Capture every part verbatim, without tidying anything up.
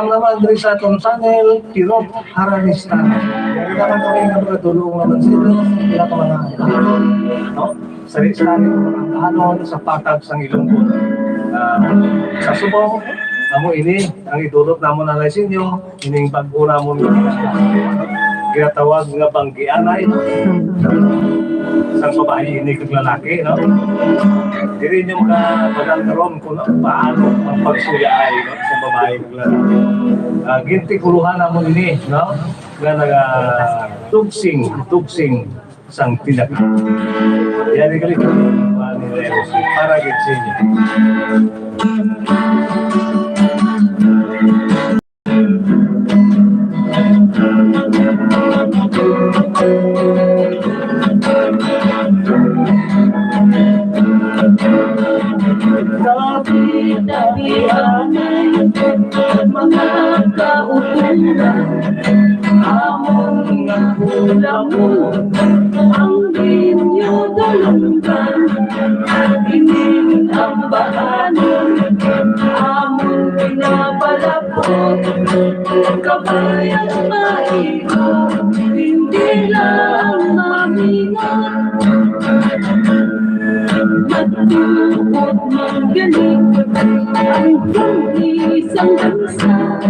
Ang naman diri sa atong channel, Tirop Haranistan. Kailangan kami nga makatulong naman sa inyo, sa ilang mga, no? Sari-sari nga mga kahanon sa patag sang Ilonggo. Ah, sa subong, amo ini ang idulot namon na sa inyo, ining bag-o namon nga ginatawag nga banggianay. Sang babayi ini kag lalaki, no? Diri inyo makabagal karon kung paano ang pagsuyaay, no, sa babayi kag lalaki. Ah, gintikulohan namon ini, no? Nga naga tugsing, tugsing sang tinaka. Yari gali, para gid sa inyo. Tabi-tabianay, mga kauturan, amon nga hulamon, ang inyo dalunggan, ining ambahanon, amon pinapalapot, kabayan maigo, hindi lang mamingot. Magtugot man gani ang isang bansa,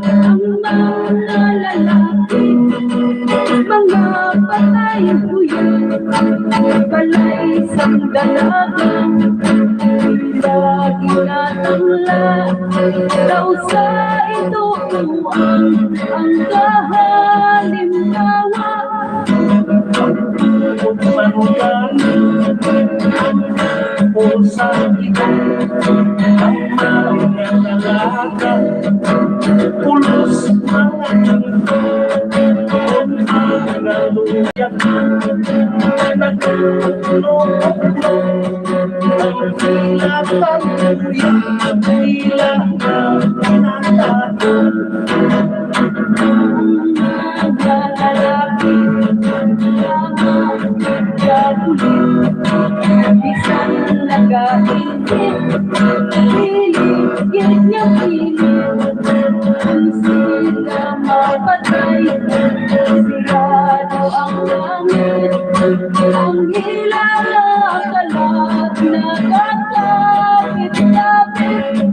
ang mga lalaki, mga patay buyag, balay sang dalaga, ila ginatangla, daw sa ito ang, ang kahalimbawa. Pagtugot man gani ang pusa, ang mga dalaga, pulos mga ginto, kung ang naluyag, nagtutulo-tulo. Ang ila pagkuya, ila na pinatago. Ang mga lalaki, mga gabulit, bisan nagainit, pilit gid nga pilit. Kung sila mapatay, sigurado ang langit. Ang ila kalag nagakapit-kapit.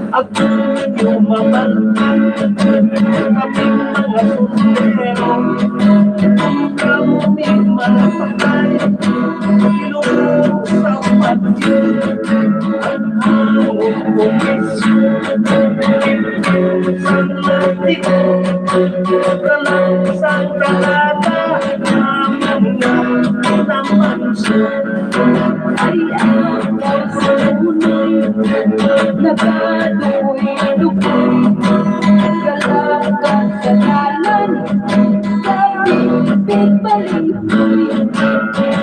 Ako ninyo mabal-an, kami mga soltero, kami mga patay, ilong sa patyo. Ang among komisyon, sa latiko, kalang sa kalata, amon nga naman siya. Ay, ang kausalunoy, nagadugoy-dugoy, galakad sa dalan, kapit-kapit balinghoy,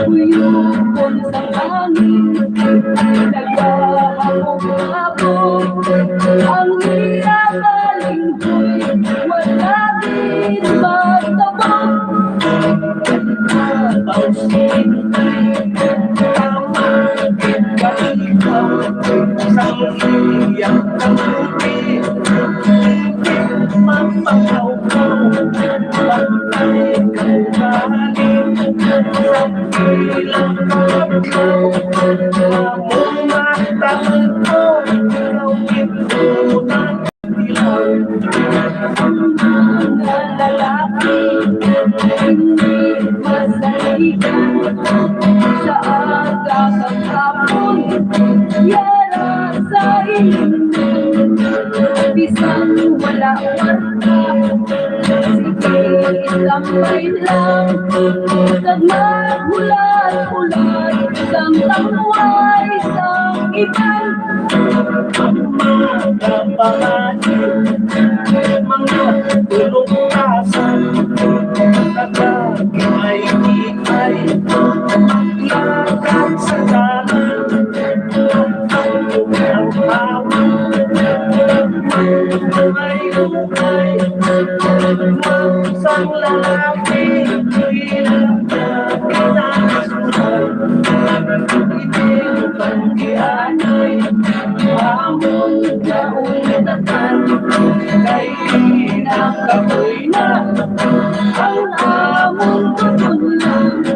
kuyukon sa hangin, nagahabog-habog ang iya balinghoy, wala gid magtabog. Ang Ang mga lalaki, hindi masaligan sa aga kag hapon, yara sa ilim. Bisan wala warta, sige, itambay lang, kag maghulat-hulat sang tangway sang iban. Ang mga babayi, mga tulungtasan, nagagimay-gimay, maglakad sa dalan. Ang hawak, may ukay, sang lalaki, bilang na pinasukan. Ito ang kianay, amon kaulatan. Ang amon tutunan,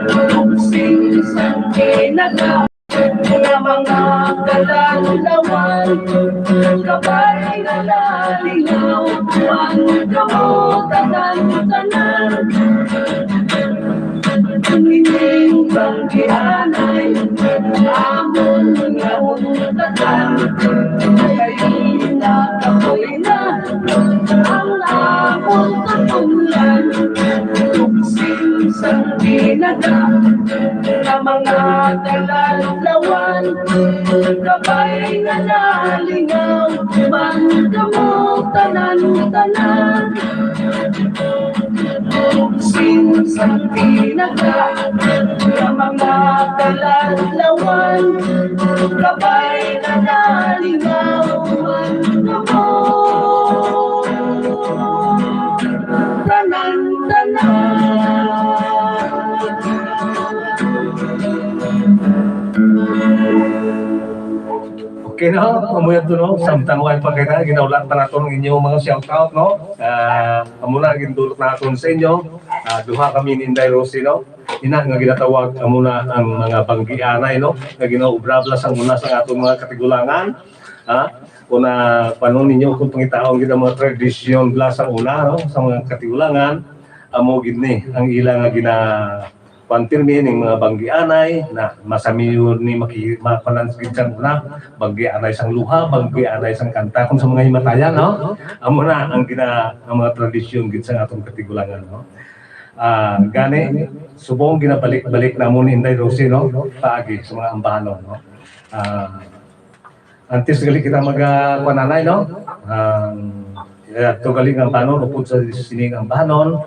kung sing sa kinaga, nga mga kalanlawan, kabay nga nalingaw, man kamo tanan-tanan. Ining banggianay, amon nga untatan, kay ina kapoy na ang amon katulan. Tuksin sang binaga nga mga kalanlawan, kabay nga nalingaw, man kamo tanan-tanan. Sin sa pinaga nga mga kalanlawan, kabay na nalingawan kamo. Tanan-tanan. Okay, no? Amo yan to, no? Samtang wala pa kita, ginaulat pa nato ang inyong mga shout out, no? Ah, amo na, gindulot naton sa inyo. Ah, duha kami ni Inday Rosie, no? Ina nga ginatawag, amo na ang mga banggianay, no? Nga ginaobra bala sang una sa atong mga katigulangan. Ha? Kung na, paano ninyo kung pangitaon gid ang mga tradisyon bala sa una, no? Sa mga katigulangan, amo gid ni ang ila nga gina-, kuwan pirmi ning mga banggianay na masamiyon ni maki-, makuanan gid sang una, banggianay sang luha, banggianay sang kanta, kung sa mga himatayan, no? Amo na ang gina-, ang mga tradisyon gid sa atong katigulangan, no? Ah, gani, subong ginabalik-balik namon ni Inday Rosie, no? Paagi sa mga ambahanon, no? Ah, antes gali kita mag, ah, kuwan, anay, no? Ah, to gali nga ambahanon, upod sa sining ambahanon,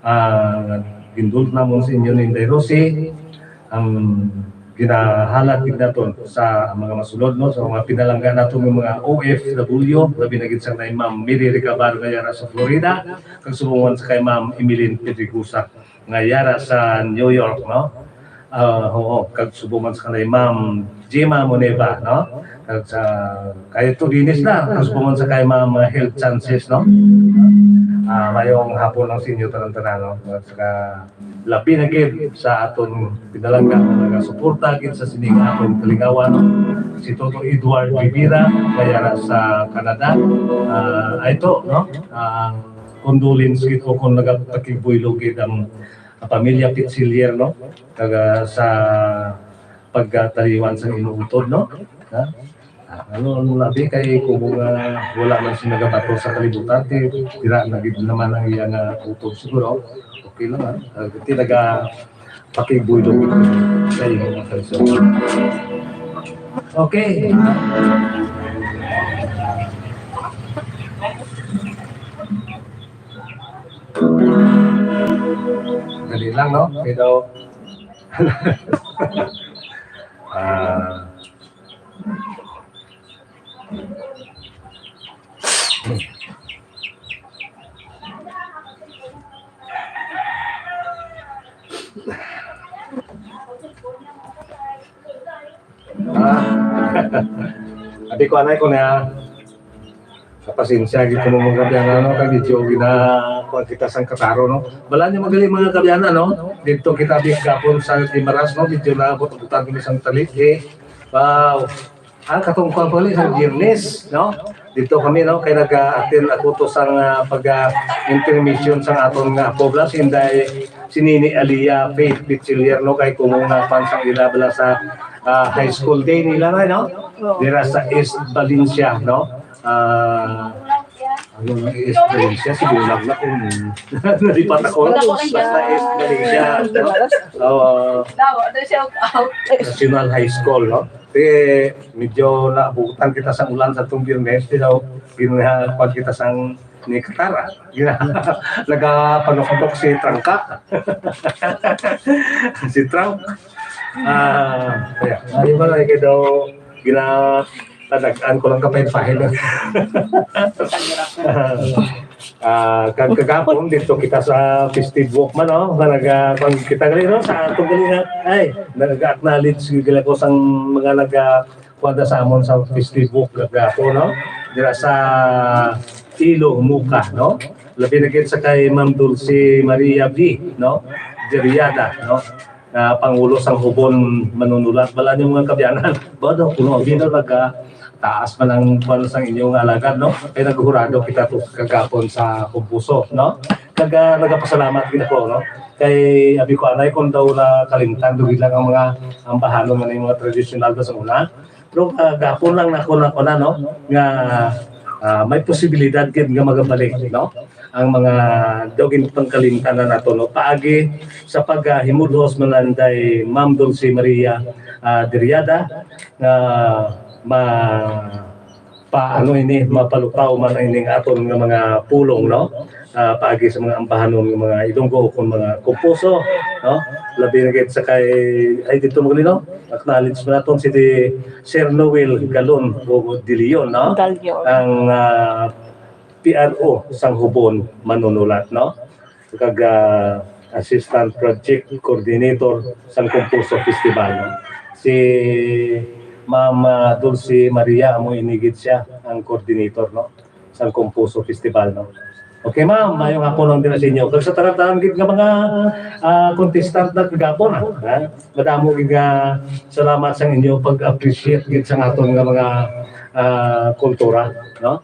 ah, gindulot namon sa inyo ni Inday Rosie, ang ginahalad gid naton sa mga masulod, no, sa mga pinalangga naton nga mga O F W, labi na gid sa kay Ma'am Mary Recabar nga yara sa Florida, kag subong man sa kay Ma'am Emeline Pedregosa nga yara sa New York, no? Ah, oo, kag subong man sa kay Ma'am Gemma Moneva, no? Kag sa kay Tudinis na, kag subong man sa kay Ma'am, ah, Health Chances, no? Ah, mayong hapon lang sa inyo tanan-tanan, no? At saka labi na gid sa aton pinalangga nga nagasuporta gid sa sining aton kalingawan, si Toto Edward Rivera, nga yara sa Canada. Ah, ay to, no? Ang condolence gid o kung nagapakigbuylog gid ang pamilya Pichillier, no? Kag, ah, sa pagkataliwan sa inuutod, no? Ha? Ah, ano, ano labi kay kung, ah, wala man siya nagabato sa kalibutan, ti, tira na gid naman ang iya nga utod siguro. Okay lang, ha? Ah, ti naga pakigbuylog sa imo nga kanson. Okay. Dali lang, no? Pero, ah, ah, abi ko, anay ko na, sa pasensya, gid ko mga kaabyanan, no? Kay medyo gina-, kuwan kita sang kataro, no? Bala niyo magali mga kaabyanan, no? Dito kita di kapon sa Guimaras, no? Medyo naabot-abutan kami sang tali, eh. Wow. Ang katong kuwan pala sa Biyernes, no? Dito kami, no? Kay nag-attend ako to sang, ah, pag, ah, intermission sang aton nga apo bala, si Inday, si Nini Alia Faith Pichillier, no? Kay kung nga fan sang ila bala sa, ah, high school day nila na, no? Dira sa East Valencia, no? Ah, ano na East Valencia? Si Bulag na kung nalipat ako. Basta East Valencia, no? Oo. National High School, no? Kay medyo naabutan kita sang ulan sa tong Biyernes, pero ginakuan kita sang ni Katara. Gina-, nagapanuktok si Trangka. Si Trunk. Ah, kaya, ano ba na, kaya daw, gina-, tanagan ko lang kapahid-pahid. Ah, kag kagapon, dito kita sa festive walk man, no? Nga naga-, kung kita gali, no? Sa atong gali nga, ay, nag-acknowledge gali ko sang mga naga-, kuwan sa amon sa festive walk kagapon, no? Dira sa Ilo, Moca, no? Labi na gid sa kay Ma'am Dulce Maria V, no? Diriada, no? Nga pangulo sang Hubon Manunulat. Bala niyo, mga kabyanan. Ba daw, kuno abi na baga, taas man ang kwan sang inyong alagad, no? Kay naghurado kita to kagapon sa kumpuso, no? Kag, ah, nagapasalamat gid ako, no? Kay abi ko anay kung daw nakalimtan, dugid lang ang mga ambahanon nga mga tradisyonal ba sa una. Pero, ah, gapon lang nako na, na, no, nga, ah, may posibilidad gid nga magabalik, no, ang mga daw ginpangkalimtanan nato, no, paagi sa pagahimudhos man anday Ma'am Dulce Maria, ah, Diriada, nga ma-, pa, ano ini, mapalutaw man ining aton nga mga pulong, no? Ah, paagi sa mga ambahanon nga mga Ilonggo o kung mga kumpuso, no? Labi na gid sa kay, ay, dito mo ganino, acknowledge mo naton si di Sir Noel Galon o De Leon, no? Galon. Ang, ah, P R O sang Hubon Manunulat, no? Kag, ah, Assistant Project Coordinator sang Kumpuso Festival, no? Si Ma'am, ah, Dulce Maria, amo ini gid siya ang coordinator, no, sang Kumpuso Festival, no? Okay, ma'am, mayong hapon ang dira sa inyo. Kag sa tanan-tanan gid nga mga, ah, contestant na kagapon, ha? Madamo gid nga salamat sa inyo pag-appreciate gid sa aton nga mga, ah, kultura, no?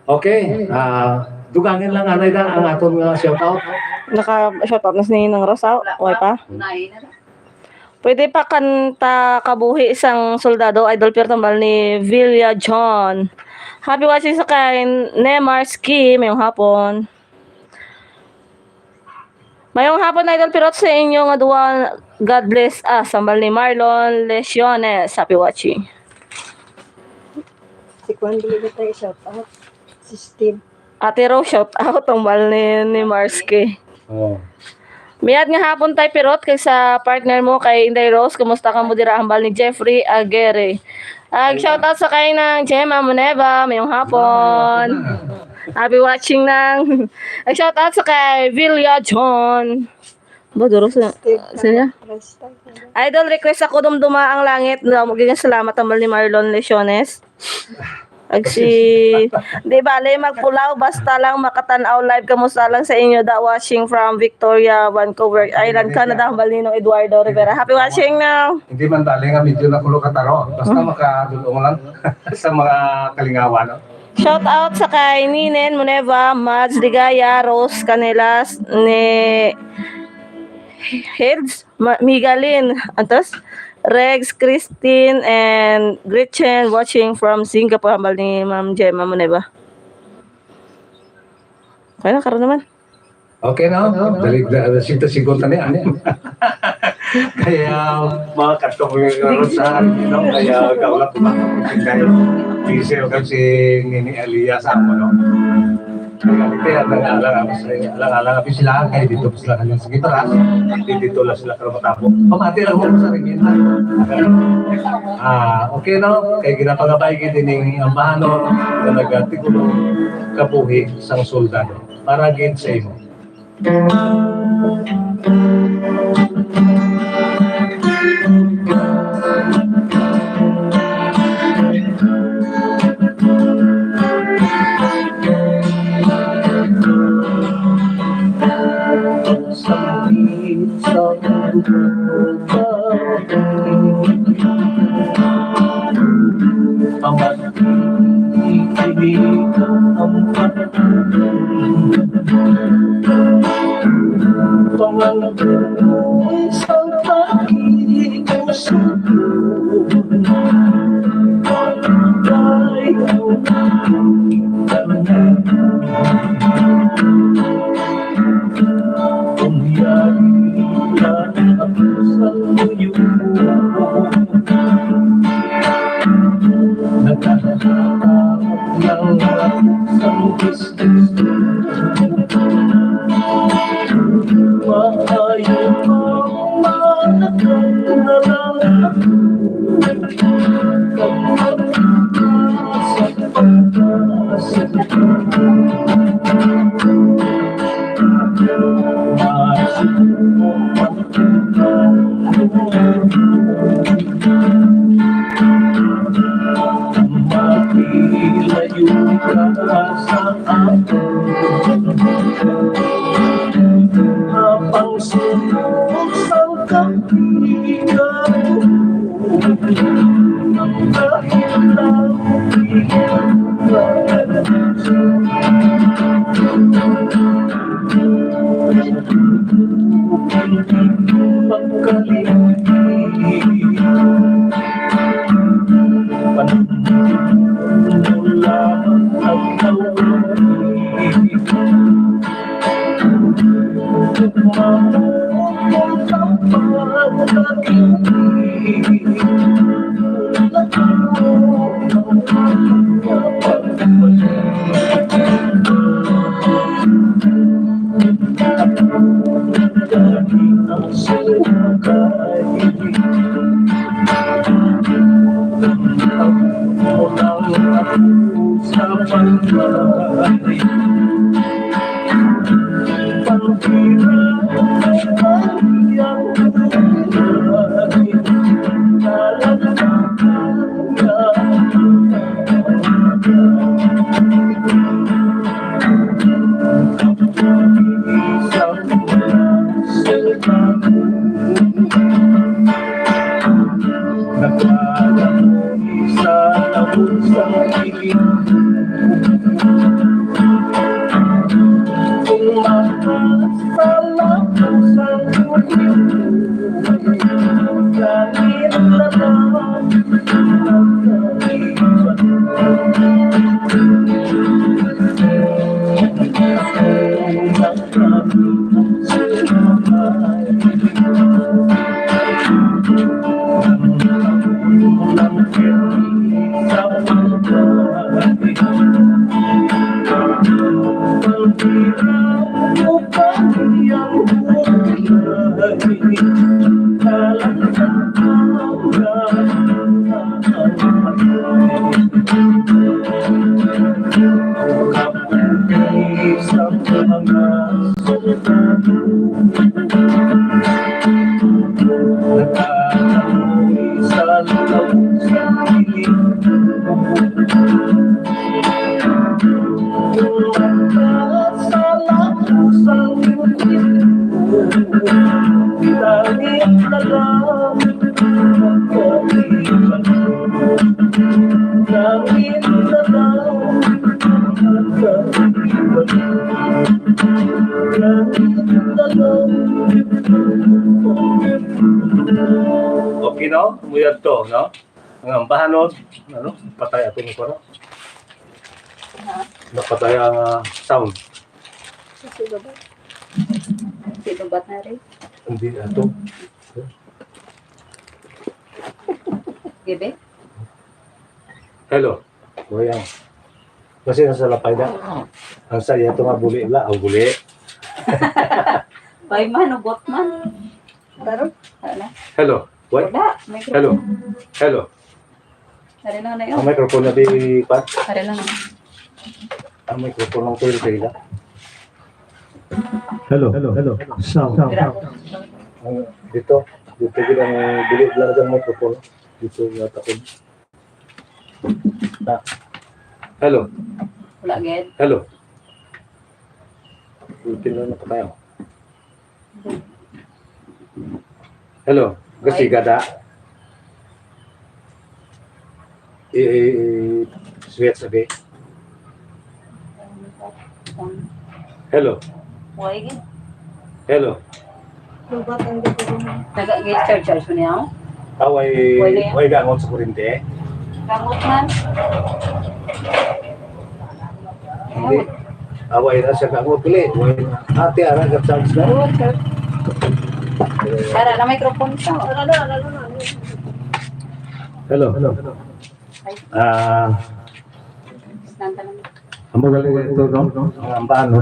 Okay, ah, dugangan lang anay da ang aton nga shout out. Naka-shout out na si Ninang Rosa, way pa. Pwede pa kanta Kabuhi sang Soldado, Idol Pir, tambal ni Villa John. Happy watching sa kay Nemar Ski, mayong hapon. Mayong hapon, Idol Pirot, sa inyo nga duwa. God bless us. Tambal ni Marlon Lesiones. Happy watching. Si Kwan, dili ba tayo shout out? Si Steve. Ate Rose, shout out. Tambal ni, ni Marsky. Oh. Mayad nga hapon, Tay Pirot, kay sa partner mo, kay Inday Rose. Kumusta ka mo dira? Tambal ni Jeffrey Aguirre. Ag shout out sa kay nang Gemma Moneva, mayong hapon. I'll be watching nang. Ag shout out sa kay Villa John. Ba, duro sa, Steve, siya. First time. Idol, request ako, Dumduma ang Langit. Damo gid nga salamat, tambal ni Marlon Lesiones. Ag si, di bale, magpulaw, basta lang makatan-aw live. Kamusta lang sa inyo, da, watching from Victoria, Vancouver Island, Canada, tambal ni Ninong Eduardo Rivera. Happy watching now. Hindi man bale nga medyo nakulo ka taro. Basta Hmm. makadulong lang sa mga kalingawan, no? Shout out sa kay Ninen Moneva, Mads Ligaya, Rose Canelas, ni Hilds Ma-, Migalin, antos Rex, Christine, and Gretchen watching from Singapore. Tambal ni Ma'am Gemma Moneva. Okay na, karon naman. Okay na, no? Dali, dali, singta singkota niya. Kaya, mga katong nga rosahan, no? Kaya, gawla ko ba? Kaya, diesel kasi ni, ni Elias ako, no? Kaya, kaya, alang-alang, alang-alang, api sila, kaya dito pa sila kanya sa gitaras, dito lang sila karon matabo. Pamati lang mo sa ringin na. Ah, okay, no? Kaya ginapangabay gid ining ambahanon nga nagatigulo kabuhi sang soldado. Para gid sa imo. Okay, no? Muyag to, no? Ang ambahan, no? Ano? Patay ako ni Koro. Ha? Napatay ang, ah, sound. Kasi ba ba? Kasi ba ba na rin? Hindi, ato. Gabi? Hello. Boyang. Kasi nasa lapay na. Ang saya ito nga buli la. Ang buli. Bay man, ubot man. Karon? Wala na. Hello. What? Wala. May Hello. Hello. Ari lang na yun. Ang microphone na di pa. Ari lang na. Ang microphone ng tail tail. Hello. Hello. Hello. Sound. Gra- Ang dito, dito gid ang dili lang ang microphone. Dito nga takon. Ah. Hello. Wala gid. Hello. Ultimo na pa tayo. Hello. Gasiga da. I, i, i, sweat sabi. Hello. Why gid? Hello. Lubat ang dito. Naga-charge-charge mo niya? Away, Wala yan. Way gangon sa kurinte. Gamot man. Hindi. Away na siya gangon pili. Way na. Ate, ara, nag-charge na. Good, sir. Para na microphone to. Hello. Hello. Ah, Nanta lang. Amo gali ito, no? Ang ambahan, no?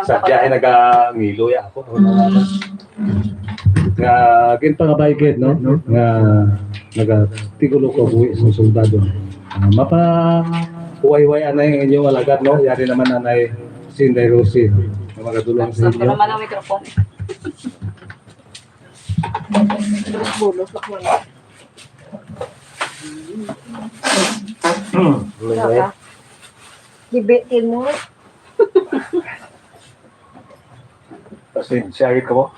Sa biyahe nagangilo ya ako. Nga, ginpangabay gid, no? Nga nagatigulo ka buhi sa soldado. Ah, mapa huway-huway anay ang inyong alagad, no? Yari naman anay si Inday Rosie, no? Nga magadulong sa Saan ko inyo. Naman ang microphone? Bulos-bulos lang man. Ano ba? Dibitin mo. Pasensya, ari ko.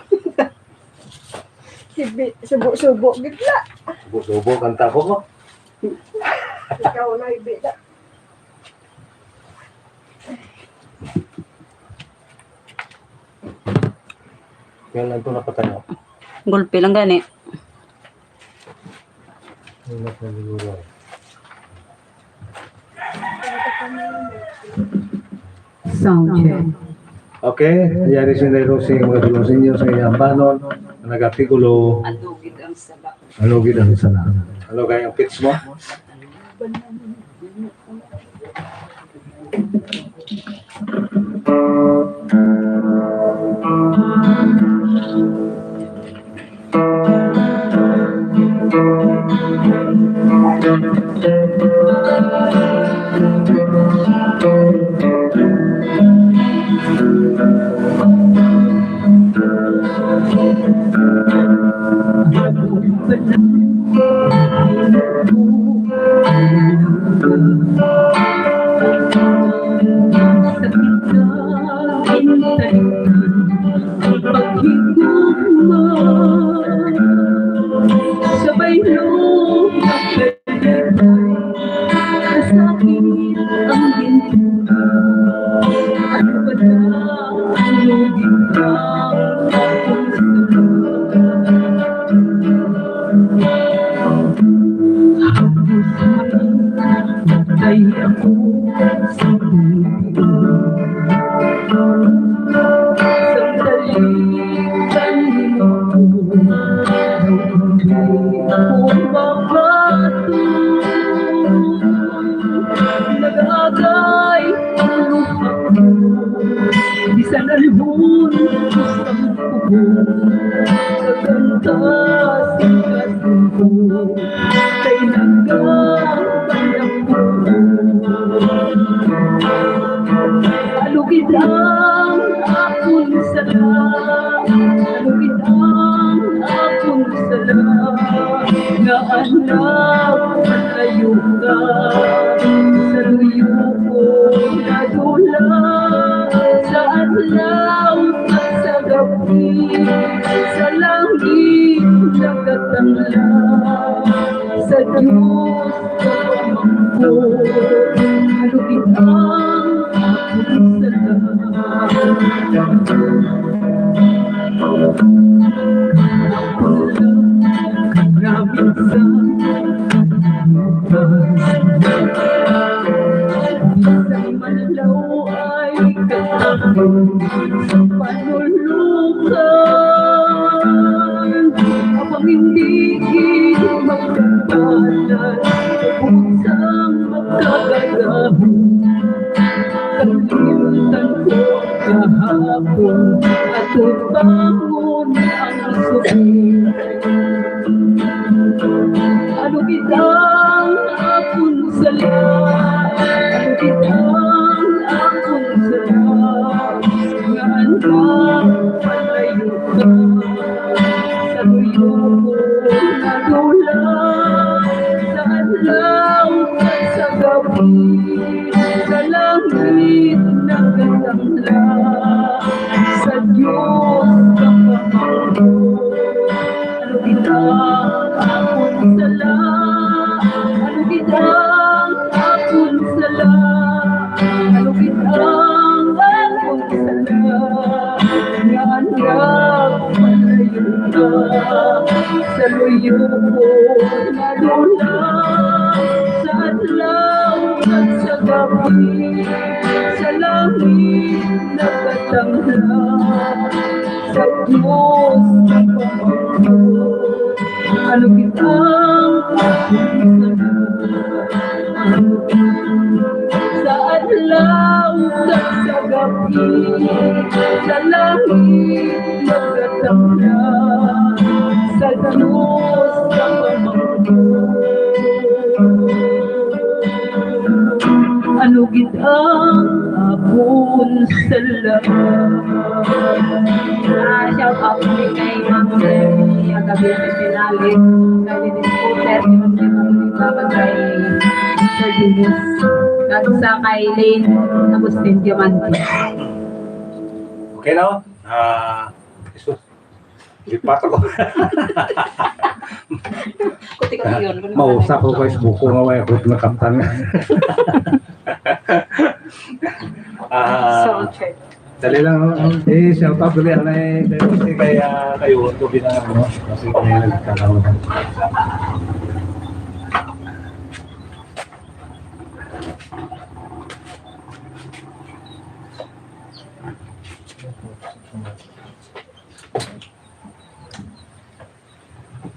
Sibi-, subo-subo gid la. Subo-subo, kanta ko mo. Ikaw na, ibida. Kaya lang ito nakatayo. Gulpi lang gani. Ang nasa siguro. Sound check. Okay, yari si Inday Rosie, mga tulong sa inyo sa inyong banon, nagatikulo. Alugid ang sala. Alugid ang sala. Ano kaya ang pitch mo? Sabay no, masakit ang gintulo. Ano ba na ang lugit ang akong sala? Hapos man, patay ako sa buhay. Sandali, kanino ko daw hindi ko mapatong? Nag-agay ang luha ko, bisan alhon ko sa kubo, kaganta sing kasungko. Kay nagkabay ako. Alugid ang akon sala, alugid ang akon sala, nga anak, malayo ka sa luyo ko nadula. Sa adlaw kag sa gab-i, sa langit nagatangla, sa Dios pamangkot, malugid ang akon sala. Ako lang nga minsan, minsan malaw ay katapos sa panulukan. Abang hindi gid magkatanan, bunsang magkagagahon. Kalimtan ko kahapon, at bangon ang suki. Ano gid ang akon sala? Ano gid ang akon sala? Nga anak, palayo ka sa luyo ko nadula. Sa adlaw kag sa gab-i, sa langit nagatangla, sa Dios ka pamangkot. Ano gid ang akon sala? Ano gid ang akon sala? Ano gid ang akon sala? Nga anak, palayo ka sa luyo ko nadula. Sa adlaw kag sa gab-i, sa langit nagatangla, sa Dios pamangkot. Ano gid ang akon sala? Sa adlaw kag sa gab-i, sa langit nagatangla, sa Dios ka pamangkot. Ano gid ang akon sala? Ah, shout out kami kay Ma'am Lenny Agabete Pinales, kay Dennis Potter, kay Ma'am Lenny Babagay, Sir Dennis, at sa kay Lane Agustin Diamante. Okay, no? Ah, Jesus. Lipat ako. Kuti ko yun. Mausap ko kay Facebook ko nga wala ko nakaptan. Ah, so, okay. Dali lang, oh. Eh, shout out dali, anay, kay, kay, ah, kayo, ito binang, ano, kasi kami nagkakaroon.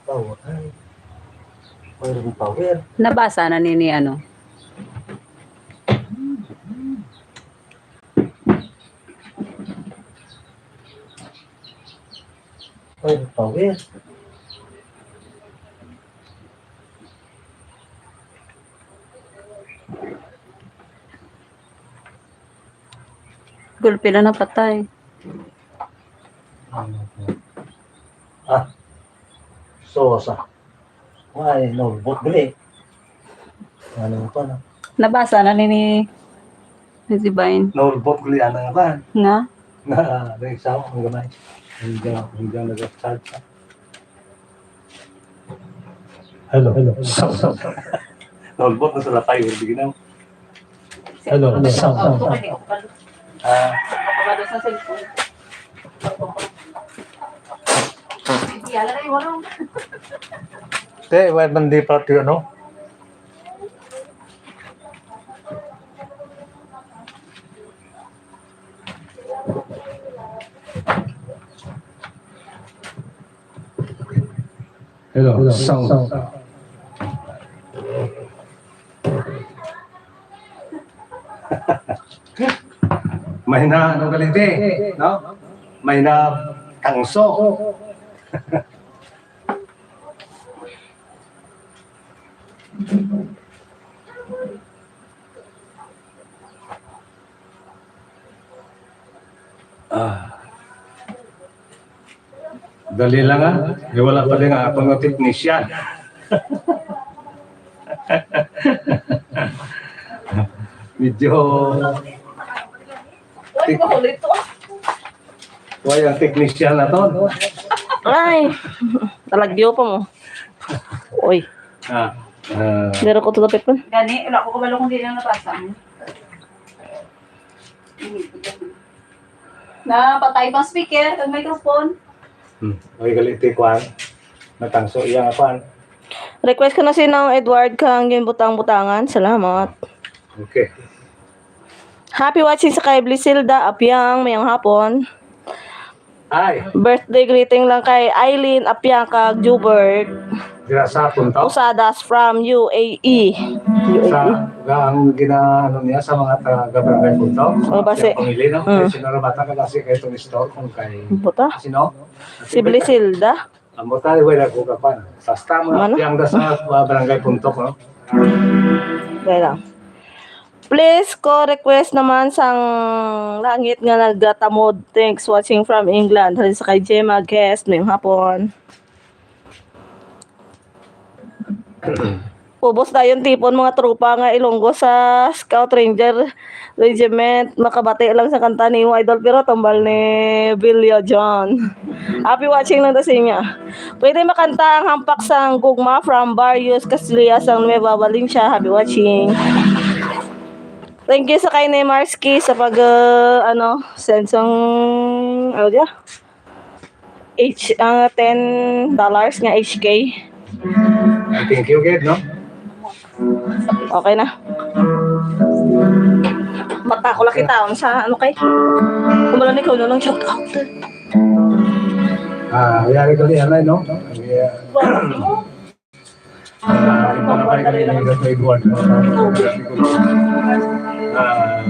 Power, ay. Mayroong power. Nabasa na ni, ni ano? Mayroong power. Gulpi na napatay. Ah. So, sa. Ay, nolbot gali. Ano pa na? Nabasa na ni, ni, ni Divine. Nolbot gali, ano nga ba? Nga? Na, na, sa ang gamay. Hindi, hindi nag-charge. Hello, hello. Sound, sound, sound. Nolbot na sa lapay, hindi ginaw. Hello, hello. Sound, sound, sound. Ah. Te, wala man di pa tiyo, no? Hello, sound. May na, ano, galiti, no? May na tangso. Ah. Dali lang, ah. Eh, wala pa din ang akong technician. Medyo Uy, makulit to. Wala ang technician na to. Ay, talagyo pa mo. Uy, Ah, ah. Meron ko to dapit man. Gani, wala ko kabalo kung di lang nabasa mo. Napatay bang speaker kag microphone? Hmm. Oy, gali ti kuan. Natangso iya nga kuan. Request ko na si Nang Edward kang ginbutang-butangan. Salamat. Okay. Happy watching sa kay Blisilda Apiang, mayang hapon. Ay. Birthday greeting lang kay Eileen Apiang kag Jubert. Dira sa Punto? Usadas from U A E. Sa, U A E. Ang gina-, ano niya, sa mga taga Barangay Punto? O, basi. Siya pamili, no? Mm. Kay sino ra bata ka, basi kay Tony Store, kung kay Buta? Sino? Si Blisilda. Ang buta, wala ko kapan. Basta mo, Mano? Yang da sa, uh, Barangay Puntok, no? Dali lang. Please, ko request naman sang langit nga nagatamod. Thanks, watching from England. Dali sa kay Gemma Guest, mayong hapon. Ubos dayon tipon, mga tropa nga Ilonggo sa Scout Ranger Regiment, makabati lang sa kanta ni mo, idol, pero tumbal ni Bilya John. Happy watching lang ta sa inyo. Pwede makanta ang Hampak sang Gugma from Barrios Castilla sang Nueva Valencia. Happy watching. Thank you sa kay ni Marsky sa pag, uh, ano, send sang, ano dia? H, ah, ten dollars nga H K. Thank you, gid, no? Okay na. Mata ko lang kita, sa ano kay? Kumala ni ko, no, lang shout out. Ah, yari ko ni Alay, no? Yeah. Wow. Ah, yung mga kaibigan ni Doctor Edward, no? Ah,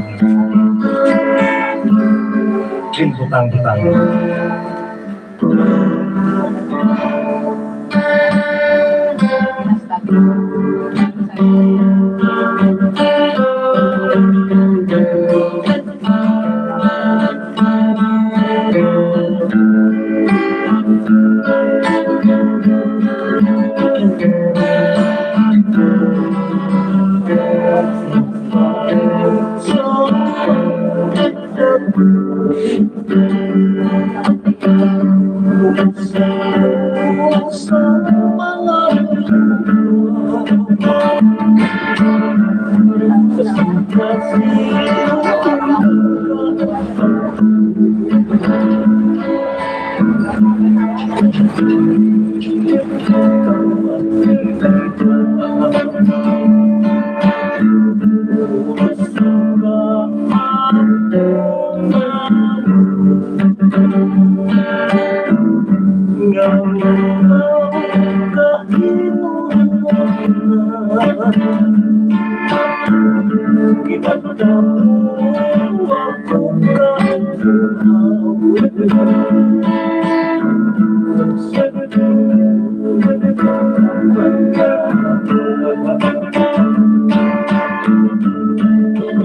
ginbutang-butang.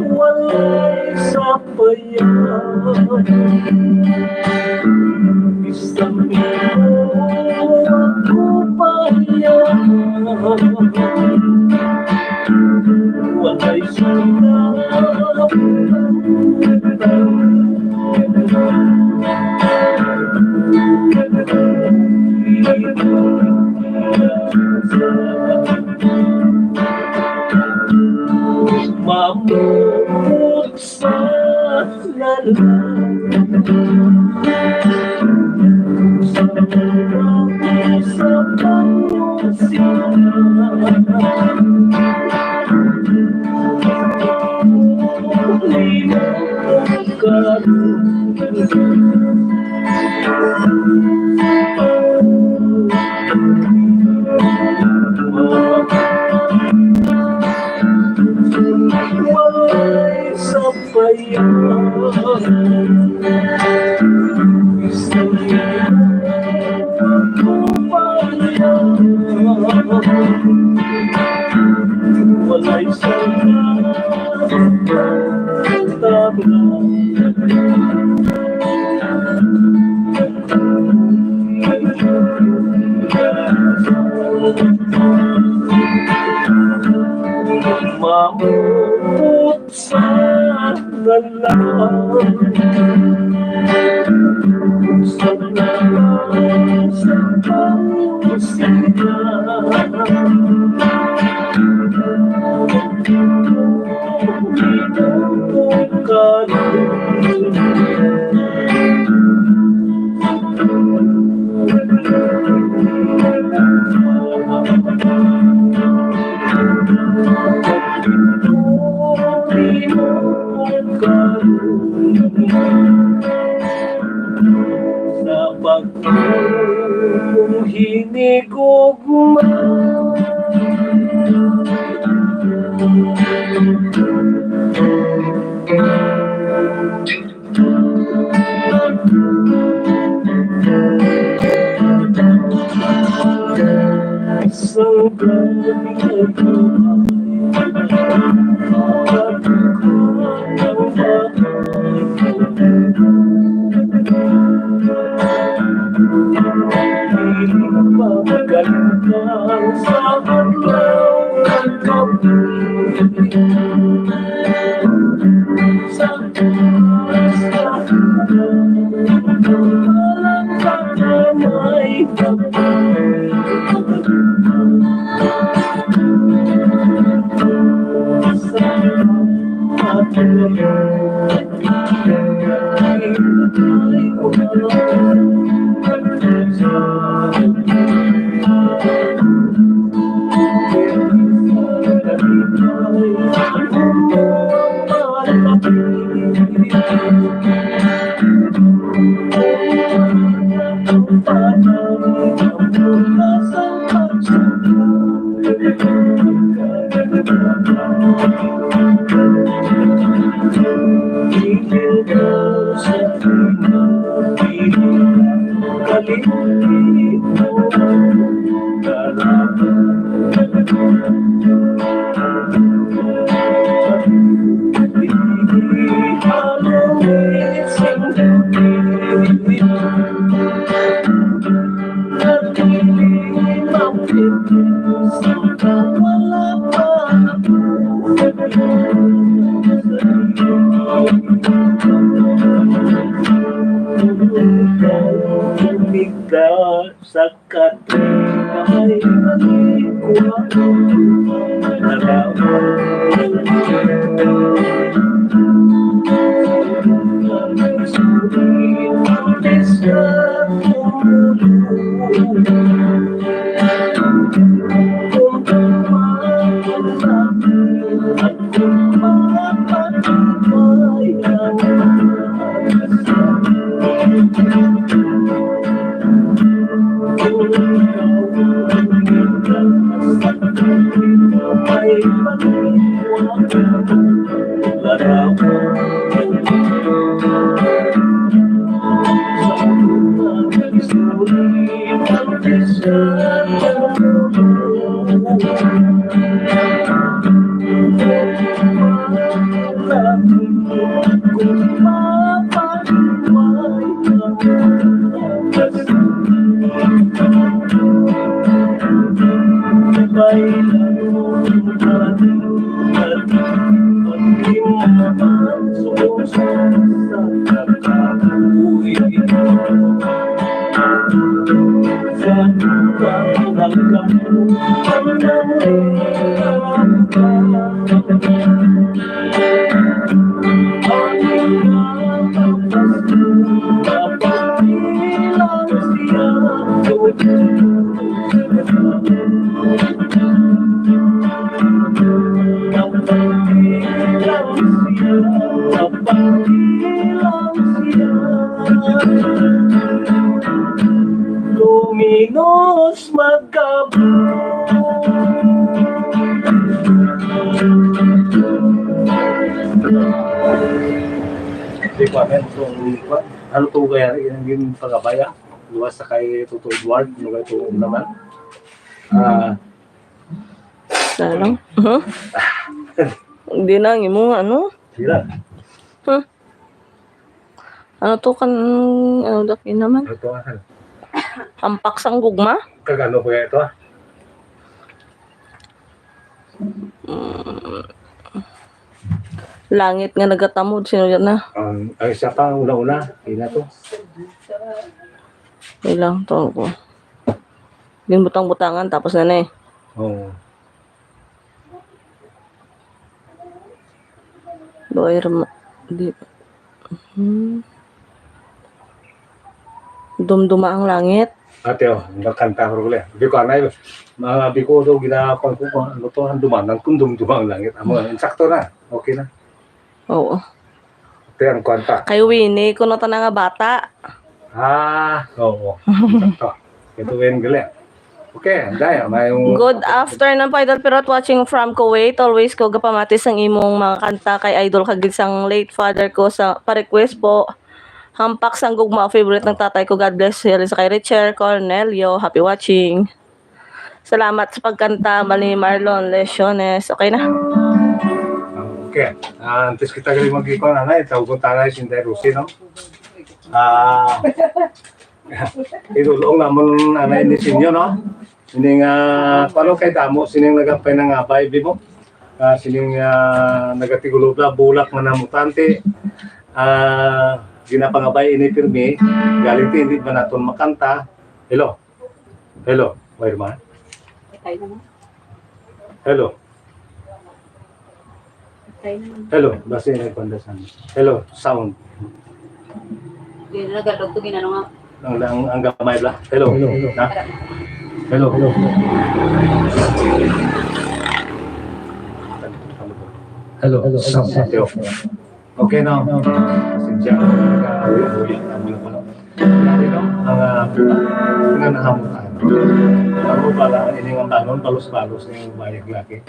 Walay sapayan. Bisan ikaw ako payan. Walay sila. Mamupot sa lalang. Sa pagkakas-, sa pagkakas-, Mamupot sa lalang. Sa lalang, sa pangusina. Sa pagtuo kong hinigugma. Sa katrina ay nalikuan. Nalaman. Luminos magkab- Di ko alam kung ano to kaya yung ginpangabaya. Luwas sa kay Toto Edward, ano kay to naman? Ah, Sa lang? Huh? Hindi na ang imo, ano? Sila. Huh? Ano to kan, ano, daki naman? Ano to, asan? Hampak sang gugma? Kag ano kaya ito, ah? Mm. Langit nga nagatamod, sino yan na? Ang, ang isa pa, una-una, yun na to. Wait lang, to ko. Ginbutang-butangan, tapos na na eh. Oo. Doy Rama-, di, hmm. Dumduma ang langit. Ate, oh, ang kanta ko rin. Di ko anay, mga biko to, ginakuan ko, kung ano to, ang dumanang kung dumduma ang langit. Amo, insakto na. Okay na. Oo. Ate, ang kanta. Kay Winnie, kuno ta na nga bata. Ah, oo. Insakto. Ito, Wen, gali. Okay, anday, may yung Good afternoon po, Idol Pirot, watching from Kuwait. Always ko gapamati sang imong mga kanta kay idol ka gid sang late father ko sa pa-request po. Hampak sang gugma, favorite ng tatay ko. God bless. Yari sa kay Richard Cornelio. Happy watching. Salamat sa pagkanta, Mali Marlon Lesiones. Okay na. Okay. Ah, antes kita gali mag-ikuan, anay, tawgon ta na si Inday Rosie, no? Ah, idulong namon, anay, ni sinyo, no? Ini nga, paano kay damo, sining nagapay nangabay, di mo? Ah, sining, ah, nagatigulob na bulak nga namutante, ah, ginapangabay ini pirmi, galing ti hindi ba naton makanta? Hello? Hello? Why, man? Patay na mo. Hello? Patay na mo. Hello? Basta yung nagpandasan. Hello? Sound. Yun, nagadlog to, ginano nga. Ang, ang, ang gamay bla. Hello. Hello, hello. Na? Hello. Hello. Hello. Hello. Hello. Okay, no? Pasensya. Nagkauli-uli na muna ko, no? Dati, no? Ang, ah, nga nahamutan. Ano pala, ini nga tanon, palos-palos na yung bayag laki.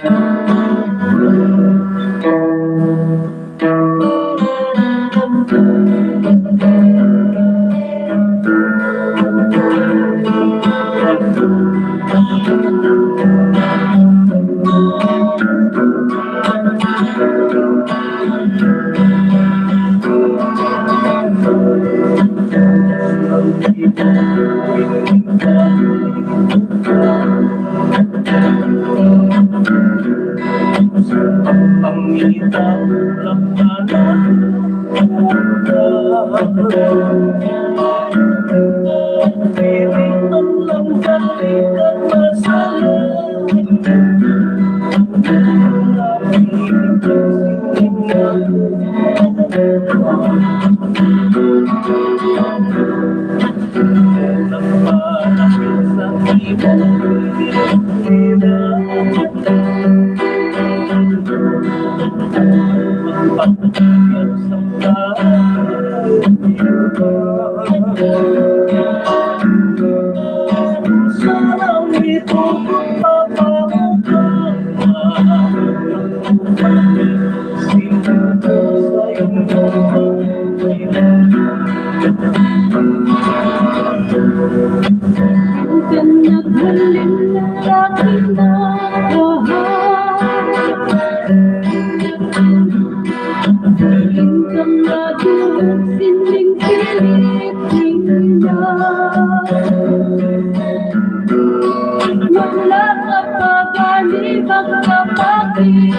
Wala ka pa gani magkapakit,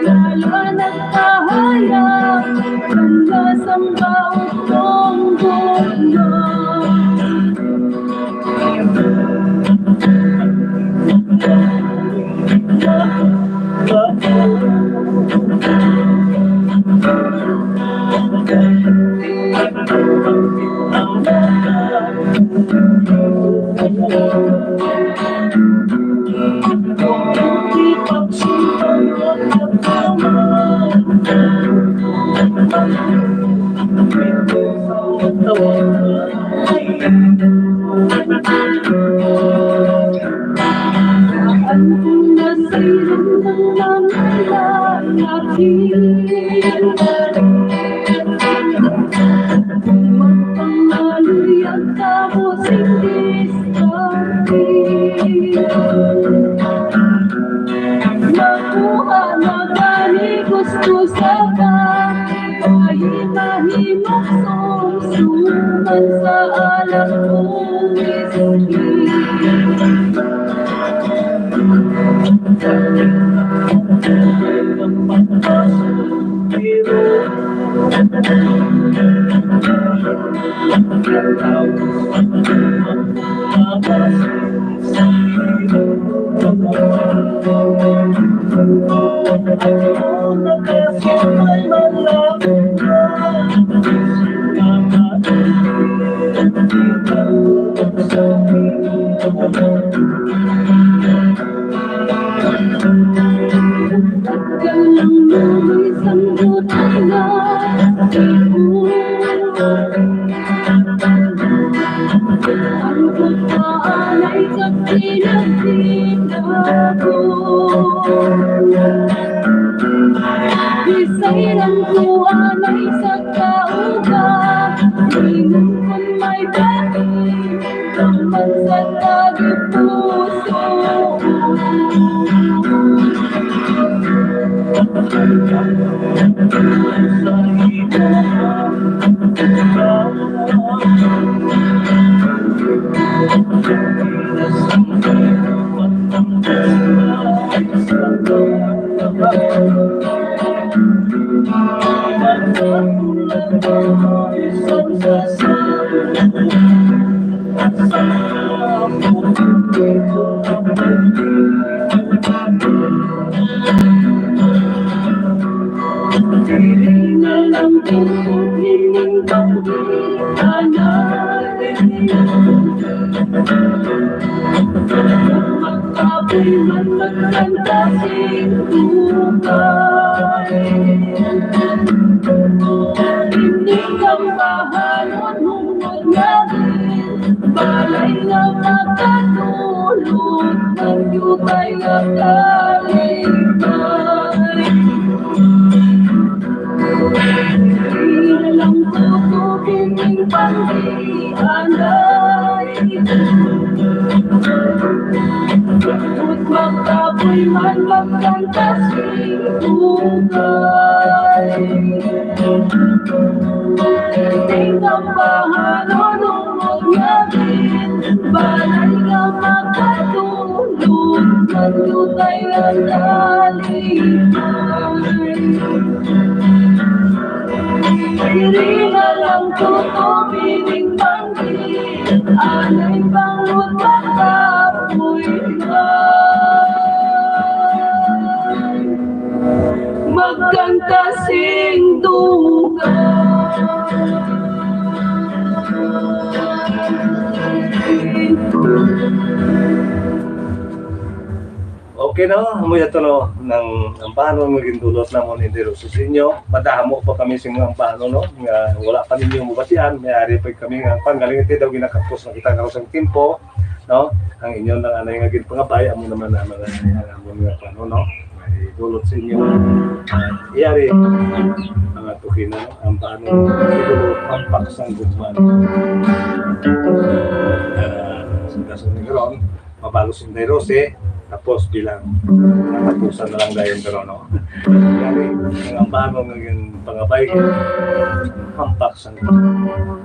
lalo nagpahayag, kung nasang baot kong bunga. Ang nasayran ng mga lalaki. Magpangaloy ang tabo sing diskarte. Makuha na gani gusto sa ka, ay mahimok sumsuman sa alak kong whisky. Kalang lumoy sang butang na ibon. Ang pagkaanay kag pinagtinago. Bisay lang ko anay sa kauga, ingon kon may bahin, kang man sa tagipuso. Diri na lang tungod nining banggi, anay. Magkapoy man magkanta sing dugay. Ini kang bahalon humod nga balay nga makatulog, magyutay nga kalipay. Ilang tutubi ning panggianay. Ug magkapoy man magkanta sing dugay. Tingkang bahalon humod nga balay nga makatulog, magyutay ang kalipay. Diri na lang tutubi ning panggi, anay bangod makapoy man. Magkanta sing dugay. O, Okay, no? Amo yato, no, ang ambahanon nga gindulot namon ni Dero sa inyo. Madamo pa kami sing ambahanon, no, nga wala pa ninyo mabatian. May ari pa kami nga panggalinti daw ginakapos na kita nga sang tempo, no? Ang inyo nang anay nga ginpangabay, amo naman ang mga, ang amon nga plano, no? May dulot sa inyo. Yari, mga tukina, no? Ambahanon, dulot, pampak sang gugma. Ah, sa kaso ni karon, mabalos yung Dero si, tapos bilang natapusan na lang dayon, pero, no? Yari, ang ambahanon nga ginpangabay, pampak sang gugma.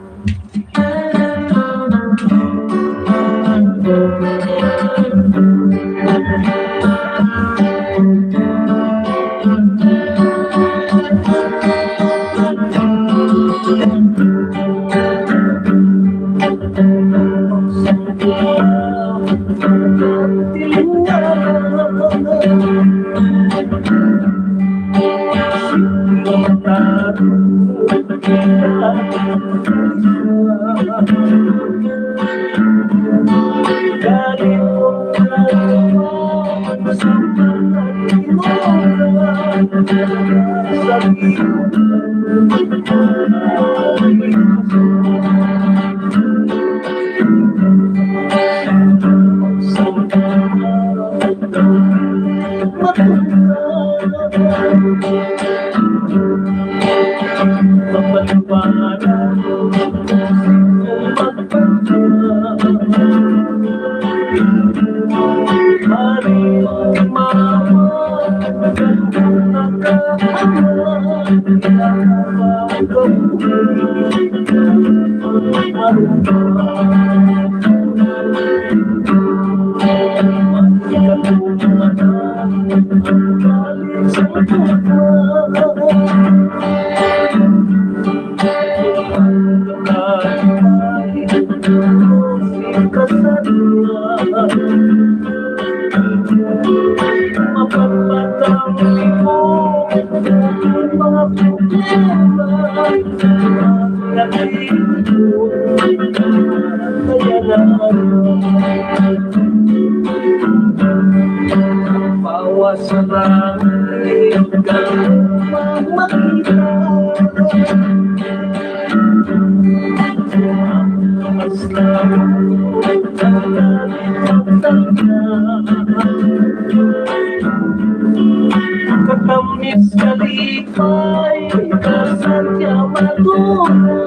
Katamis kalipay ka sa tiyamadura.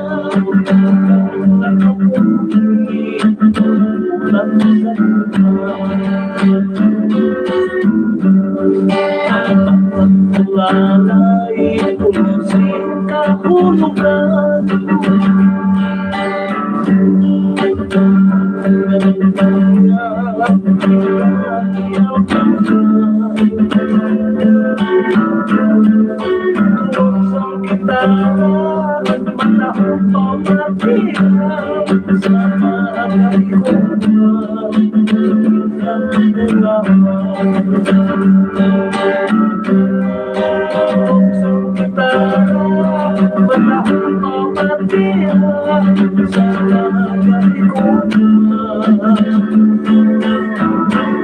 Lalay kung sing kahulugan.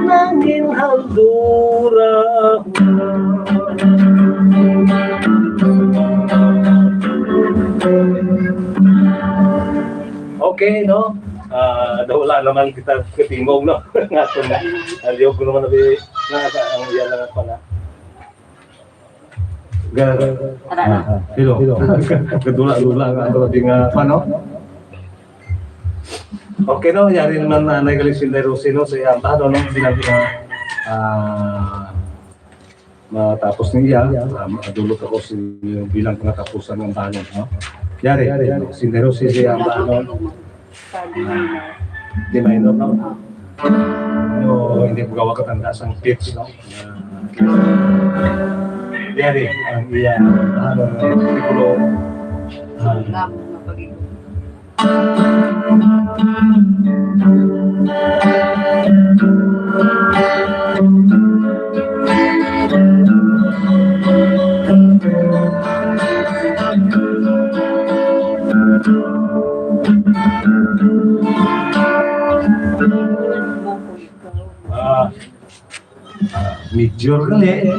Nangin haldura. Okay, no? Ah, daw wala naman kita katingog, no? Nga ito na. Aliyog ko naman na bi-, nga, nga, ang iya lang ako na. Ga-, Ano na? Ah, ah, hello. Gadula-dula nga ang ating, ah, pa, no? Okay, no? Yari naman na nagaling si Inday Rosie, no? Sa iyang, ano, no? Bilang, ah, ah, matapos niya, ah, madulot ako si, bilang pangatapusan ng balon, no? Yari, no? Si Inday Rosie, sa iyang, ano, Di minor, no? No, hindi ko gawa katanda sang pitch, no? Yari, ang iya, ano, siguro, ah, Ah, ah, Major gali.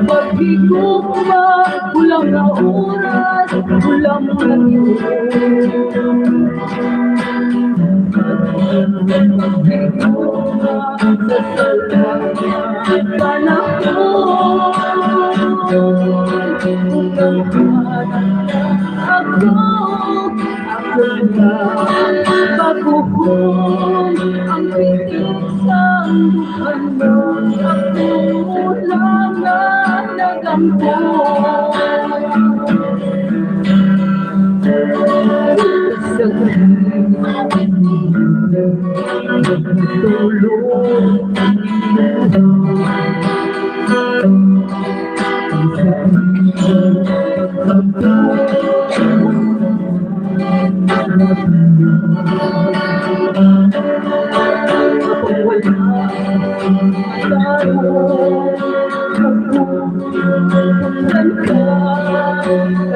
Paghigugma, kulang na oras, kulang na panahon. Ako, ako na, baguhon ang pitik sang dukhan mo. Ako na nga nagampo.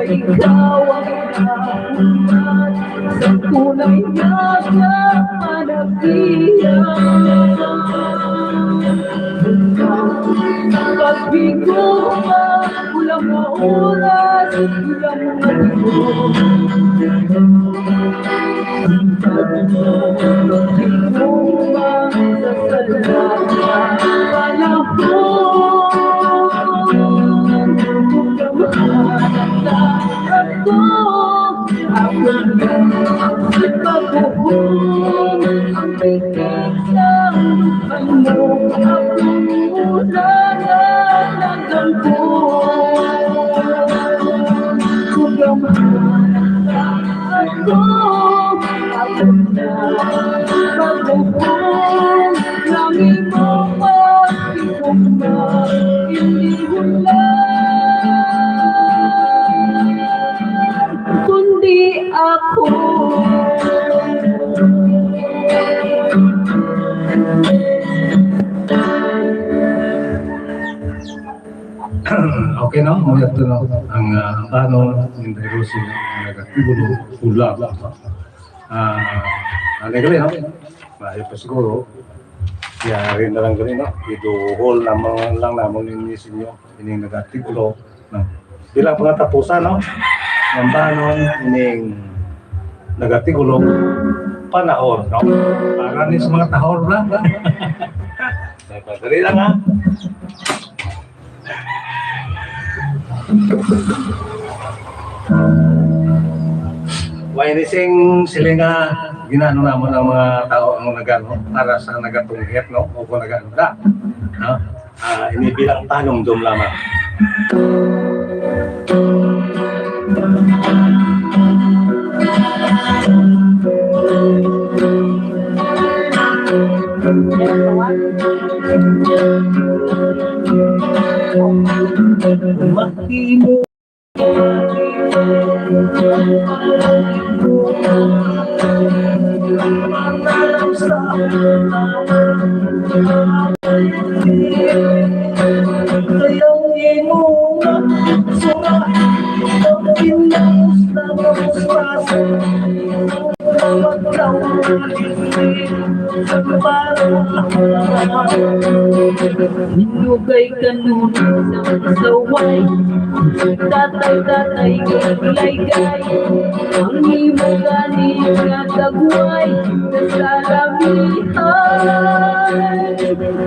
Ikaw ang sa tunay nga kapanagian. Paghigugma, kulang na oras, kulang na tingog. Paghigugma sa sala nga panahon. Ako, ako na, baguhon ang pitik sang dukhan mo. Ako na nga nagampo. Kugamhan ako, ako na, baguhon ang imong paghigugma. Hindi hulat kundi ako. Okay, no? Muna ito, no? Ang, ah, ang tanong, Inday Rosie, ang nagatulo, pula. Ah, ano gali, no? Maayo pa siguro. Yari na lang gali, no? Iduhol naman lang namon ini sa inyo, ining nagatigulo, no? Bilang pangatapusan, no? Ang banon ining nagatigulo, panahor, no? Para ni sa mga tahor na. May padali lang, ha? Way ni sing siling nga ginano namon ang mga tao ang nagano para sa nagatunghit, no? O kung nagano da. No? Ah, ini bilang panumdom lamang. Mahimo. Hinugay kanunod sa saway, tatay-tatay kay laygay. Ang imo gani nga dagway, kasalamihan.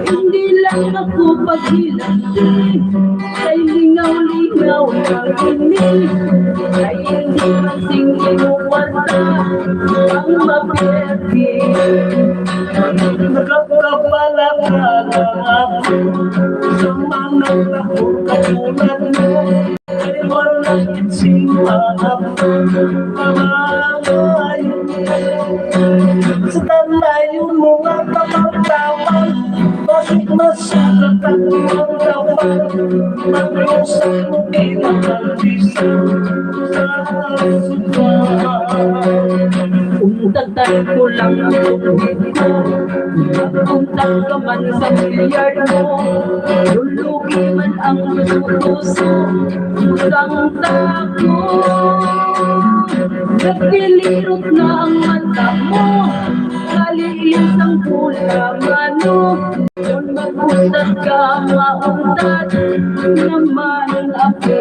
Hindi lang ako paghilak, kay lingaw-lingaw lang ini. Kay hindi man sing imo kwarta ang mapiyerdi. Nagkakabalaka lang ako sa mga tao katulad mo. Kay wala sing anak pangalay. Sa kalayo mo nga tapang-tapang, bakit masugat ang mga tawag? Maglusa mo kinakalbisan sa sugat. Untagtan ko lang ang tubig ko. Untag ka man sa bilyar mo. Lulugi man ang puso-puso. Usang tako. Nagpilirot na ang mata mo. Kaliis ang pula, mano. Kung mag-untat ka, mauntat naman ako.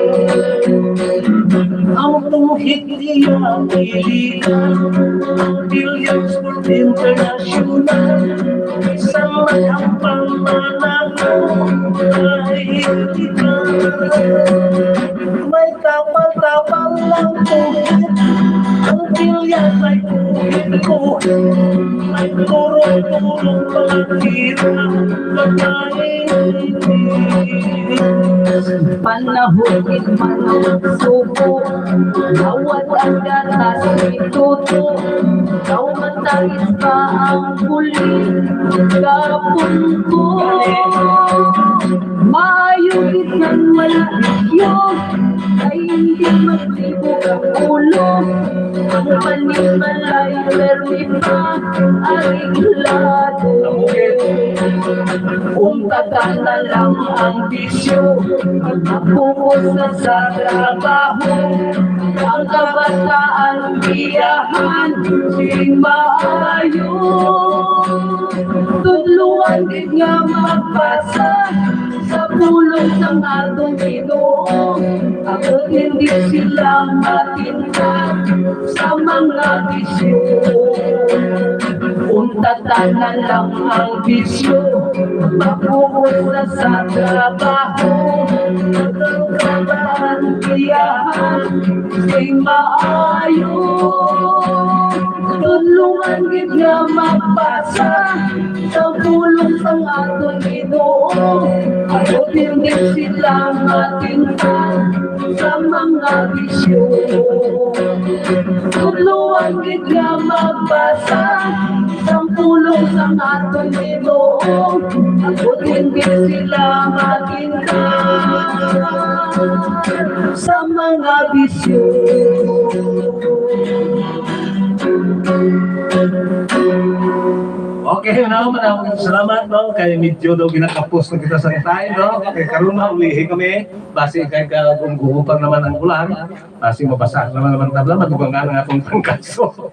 Ang tuhig niya, pilihan. Ang Williamsburg International. Isang mahampang manako ay kita. May tapal-tapal lang tuhig. Ang pilya may tuhig-tuhig. May turong-turong pagkita. Kakain. Panahon gid man ang subo, nawad ang gatas ni Tuto. Daw matagis pa ang kulit, kapungko. Maayo gid nang wala yun, ay hindi maglibog ang ulo. Ang panimalay, permi pa, areglado. Untatan na lang ang bisyo, mag-focus na sa trabaho. Ang kabataan, giyahan, sing maayo. Tudloan gid nga magbasa sa pulong sang aton Ginoo. Ako hindi sila matinda sa mga bisyo. Untatan na lang ang bisyo, mag-focus na sa trabaho. Ang kabataan, giyahan, sing maayo. Tudloan gid nga magbasa sa pulong sang aton Ginoo. Ako hindi sila matinda sa mga bisyo. Tudloan gid nga magbasa sang pulong sang aton Ginoo. Ako hindi sila matinda sa mga bisyo. Okay, no? Maraming salamat, no? Kay medyo daw ginakapos na kita sa time, no? Kay karon, maulihi kami. Basi kay kagungguho pa naman ang ulan. Basi mabasa naman naman tabla, madugangan ang atong trangkaso.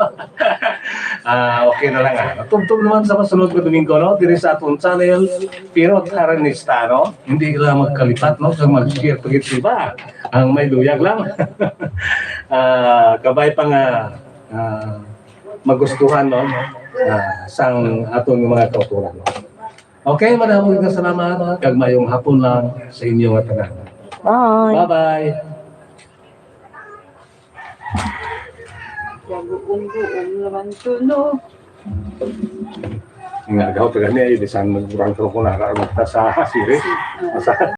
Ah, okay na lang, ah. Tubtob naman sa masunod nga Domingo, no? Diri sa atong channel, Pirot Aranista, no? Hindi lang magkalipat, no? Kag mag-share pa gid sa iba. Ang may luyag lang. Ah, kabay pa nga, ah, magustuhan, no? Ah, sang aton mga kauturan, no? Okay, madamo nga salamat. Kag mayong hapon lang sa inyo nga tanan. Bye. Bye-bye. Gaguong-guong naman to, no? Nga daw, taga niya, eh, bisan magkurang ko na, sa siri. Sa